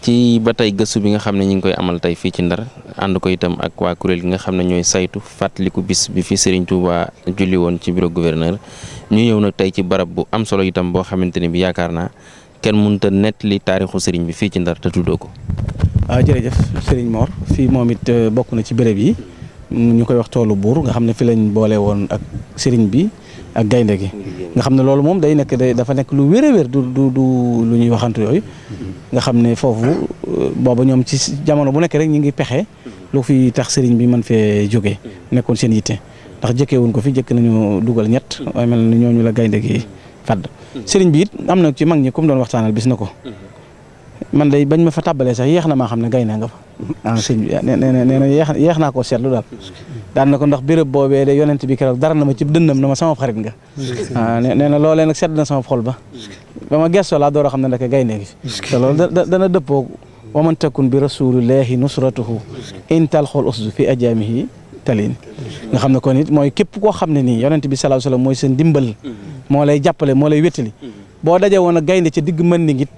ci ba tey gëstu bi nga xam ne ñu ngi koy amal tey fii ci Ndar ànd ko itam ak waa kuréel gi nga xam ne ñooy saytu fàttaliku bis bi fi Serigne Touba julli woon ci bureau gouverneur ñu ñëw nag tey ci barab bu am solo itam boo xamante ne bi yaakaar naa kenn mënut a nettali taarixu Serigne bi fii ci Ndar te tuddoo ko. jërëjëf Serigne Mor fii moom it bokk na ci béréb yi ñu koy wax toolu buur nga xam ne fi lañ boole woon ak Serigne bi ak gaynde gi nga xam ne loolu moom day nekk dafa nekk lu wér a wér du lu ñuy waxantu yooyu nga xam ne foofu booba ñoom ci jamono bu nekk rek ñu ngi pexe lu fi tax Serigne bi mën fee jógee nekkoon seen yitte ndax jëkkee wuñ ko fi jëkk nañu dugal ñett waaye mel na ñooñu la gaynde gi fadd Serigne bi it am na ci mag ñi comme doon waxtaanal bis na ko man day bañ ma fa tàbbalee sax yéex na maa xam ne gaynde nga fa sëñ bi nee na yéex naa koo seetlu daal daan na ko ndax béréb boobee de yonent bi keroog dara na ma ci dënnam na ma sama xarit nga nee na loolee nag sedd na sama xol ba ma gestoo laa door a xam ne ndeke gaynde gi te loolu dana dëppoo wa man takun bi rasulillahi nusratuhu in talxol usdu fi ajaamihi talin nga xam ne kon it mooy képp koo xam ne nii yonent bi sallallahu alayhi wasallam mooy seen dimbal moo lay jàppale moo lay wéttali boo daje woon a gaynde ca digg mën ni ngit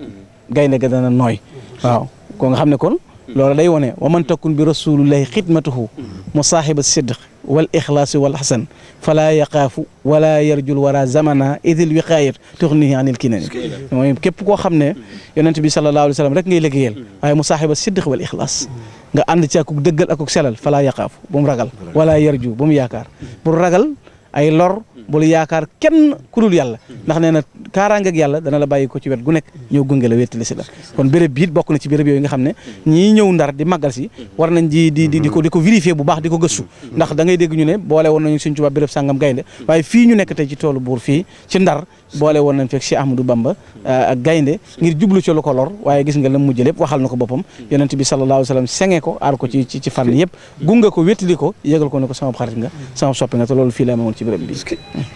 gaynde ga dana nooy waaw ko nga xam ne kon loolu day wone wa man takun bi rasulillahi xidmatuhu musaahiba sidq wal ixlaasi wal xasan fala yaqaafu wala yarjul wara zamana idil wiqaayat tuxnihi anil kinani mooy képp koo xam ne yonent bi sallallahu alayhi wa sallam rek ngay liggéeyal waaye musaahiba sidq wal ixlaas nga ànd ci akuk dëggal akuk selal fala yaqaafu bu mu ragal wala yarju bu mu yaakaar pour ragal ay lor bul yaakaar kenn ku dul yàlla ndax nee na kaaraange ak yàlla dana la bàyyi ko ci wet gu nekk ñëw gunge la wéttali si la kon béréb bi it bokk na ci béréb yooyu nga xam ne ñii ñëw Ndar di màggal si war nañ di ko vérifier bu baax di ko gëstu ndax da ngay dégg ñu ne boole woon nañu Sëñ Tuubaa béréb sàngam gaynde waaye fii ñu nekk tey ci toolu buur fii ci Ndar boole woon nañ fekk Cheikh Ahmadou Bamba ak gaynde ngir jublu ci lu ko lor waaye gis nga la mujj lépp waxal na ko boppam yonent bi sallallahu alayhi wa sallam senge ko aar ko ci fànn yëpp gunge ko wéttali ko yëgal ko ne ko sama xarit nga sama soppi nga te loolu fii la amoon ci béréb bi